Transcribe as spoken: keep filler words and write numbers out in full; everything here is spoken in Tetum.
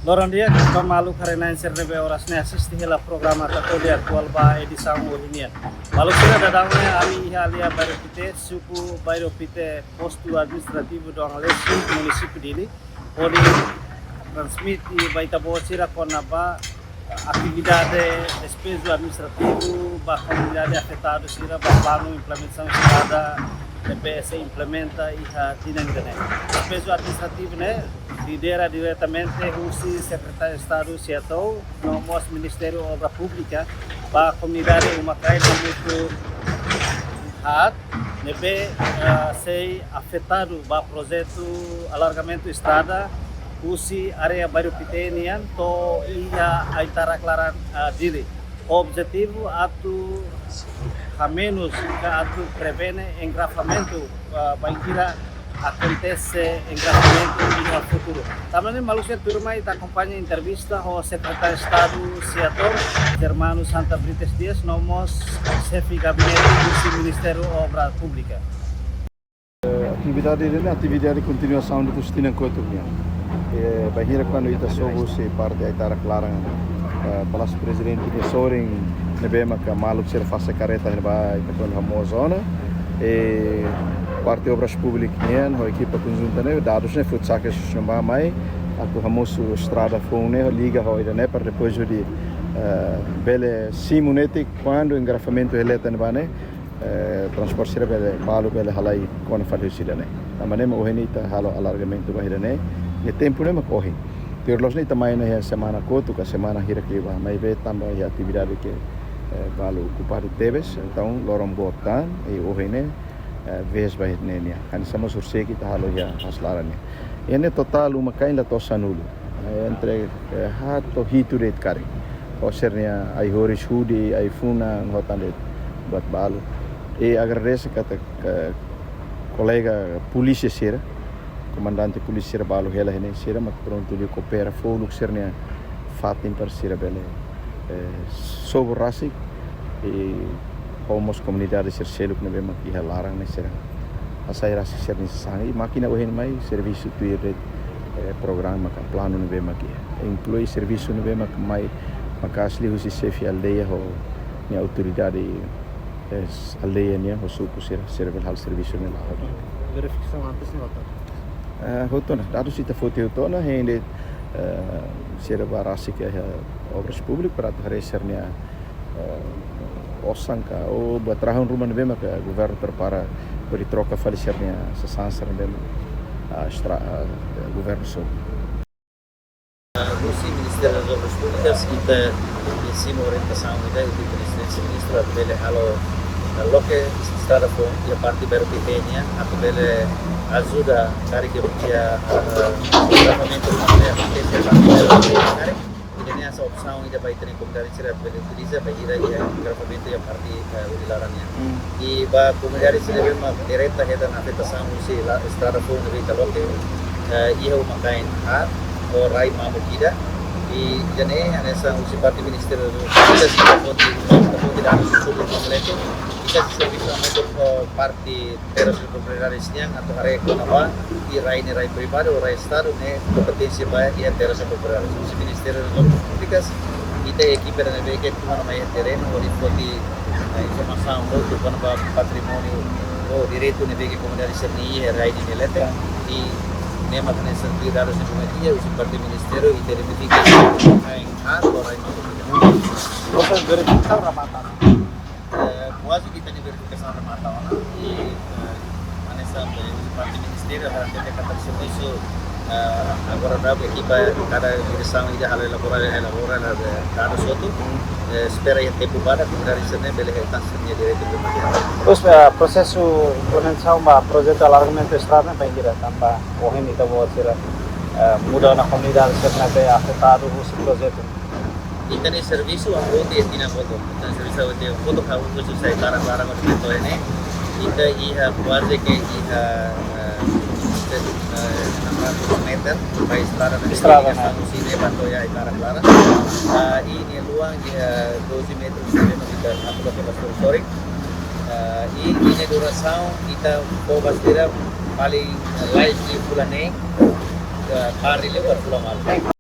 Loron di'ak ba maluk haree-na'in sira ne'ebé oras ne'e asiste hela programa Tatoli Atuál ba edisaun ohin nian. Maluk sira, daudaun ne'e ami iha aldeia Bairro Pité, suku Bairro Pité, postu administrativu Doangalesi, munisípiu Dili, hodi transmite ba ita-boot sira kona-ba atividade despeju administrativu ba komunidade afetadu sira ba planu implementasaun estrada B S implementa iha tinan ida-ne'e. Despeju administrativu ne'e lidera diretamente husi Sekretáriu Estadu SEATOU, no mós Ministériu Obra Públika, ba komunidade Uma Kain hamutuk haat, ne'ebé, eh, sei afetadu ba projetu alargamentu estrada husi área Bairro Pité nian to'o iha Aitarak Laran, eh, Dili. Objetivu atu hamenus ka atu prevene engarrafamentu, eh, bainhira akontese engarrafamentu iha futuru. Tanba ne'e maluk sira, tuirmai ita akompaña entrevista ho Sekretáriu Estadu SEATOU, Germano Santa Brites Dias, no mós xefe gabinete husi Ministériu Obra Públika. Eh, atividade ne'e, atividade kontinuasaun de husi tinan kotuk nian. Eh, bainhira kuandu ita sobu husi parte Aitarak Laran, eh, Palásiu Prezidente nia sorin ne'ebé maka maluk sira fase karreta iha ne'ebá, ita kuandu hamoos ona. Eh, parte Obras Públikas nian ho ekipa konjunta ne'e, dadus ne'e futsake susnumba mai, atu hamosu estrada foun ne'e, liga ho ida-ne'e, para depois de, eh, bele simu netik kuandu engarrafamentu iha leten ba ne'e, eh, transporte sira bele, balu bele halai kona fali husi ida-ne'e. Tanba ne'e mak ohin ita halo alargamentu ba ida-ne'e, ne'e tempu ne'e mak ohin. Tuir loos ne'e ita mai ne'e semana kotuk ka semana hirak liubá, maibé tanba iha atividade ke, eh, balu okupadu tebes, entaun loron boot tan, i ohin ne'e, eh, vez ba ida-ne'e nian. Hanesan mós horisehik ita halo iha Aitarak Laran nian. Iha ne'e totál Uma Kain la to'o sanulu. Eh, entre, eh, haat to'o hitu de'it karik. Ho sira-nia ai-horis hudi, ai-funan, ho tan de'it buat balu. I agradese katak, eh, kolega polísia sira, komandante polísia sira balu hela iha ne'e, sira mak prontu liu koopera, fó uluk sira-nia fatin para sira bele, eh, sobu rasik, i ho mós komunidade sira seluk ne'ebé mak iha laran ne'e sira hasai rasik sira-nia sasán. I mákina ohin mai servisu tuir de'it, eh, programa ka planu ne'ebé mak iha. Inklui servisu ne'ebé mak mai maka'as liu husi xefe aldeia ho nia autoridade, eh, aldeia nian ho suku sira, sira bele halo servisu ne'e la'o. Verifikasaun antes ne'e hotu ona? Eh, hotu ona, dadus ita foti hotu ona, hein de'it, eh, sira bá rasik iha Obras Públikas para atu haree sira-nia, eh, osan ka, ou buat rahun ruma ne'ebé maka governu prepara hodi troka fali sira-nia sasán sira ne'ebé, ah, estra-, ah, governu sobu. Ah, husi Ministériu das Obras Públikas, ita simu orientasaun ida husi Prezidénsia Ministru atu bele halo, ah, loke estrada foun iha parte Bairro Pité nian, atu bele ajuda karik iha, ah, engarrafamentu ne'ebé akontese iha parte Bairro Pité karik. Ida-ne'e hanesan opsaun ida ba ita-nia komunidade sira bele utiliza bainhira iha engarrafamentu iha parte, eh, hudi laran nian. Hmm. I ba komunidade sira ne'ebé mak direta hetan afetasaun husi la-, estrada foun ne'ebé ita loke, eh, iha Uma Kain haat, ho rai mamuk ida. I ida-ne'e hanesan husi parte Ministériu Públiku ita foti, ita foti dadus husi públiku kompletu. Ita servisu hamutuk ho parte terras e propriedades nian atu haree kona-ba rai ne'e rai privadu ou rai Estadu ne'e kompeténsia ba iha terras e propriedades. Husi Ministériu das Obras Públikas, ita ekipa ida ne'ebé ke tun ona mai iha terrenu hodi foti, eh, informasaun hotu kona-ba patrimóniu ou direitu ne'ebé ke komunidade sira-nia iha rai ne'e leten. I ne'e mak hanesan tuir dadus ne'ebé mak iha husi parte ministériu ita identifika rai haat ou rai mamuk ida. Proses verifikasaun remata ona? Eh, kuaze ita-nia verifikasaun remata ona. I, eh, hanesan parte ministériu hakarak hatete katak servisu, eh, agora daudaun ekipa kada diresaun ida halo elaboradu, elaboradu, eh, dadus hotu. Eh, espera iha tempu badak komunidade sira-ne'e bele hetan sira-nia direitu. Depois, eh, prosesu implementasaun ba projetu alargamentu estrada ne'e bainhira, tanba ohin ita-boot sira, eh, muda ona komunidade sira ne'ebé afetadu husi projetu. Ita-nia servisu hahú tiha tinan kotuk. Ita-nia servisu hahú tiha kotuk, hahú husi Aitarak Laran to'o iha ne'e. Ita iha kuaze ke iha, eh, set-, eh, enam ratus meter ba estrada ne'e. Estrada ne'e. Husi ne'e ba to'o iha Aitarak Laran. Ah, i nia luan iha doze metru, ita atu loke ba sorin. Ah, i nia durasaun ita fó ba sira paling lais liu fulan neen, eh, ba liu ba fulan malu.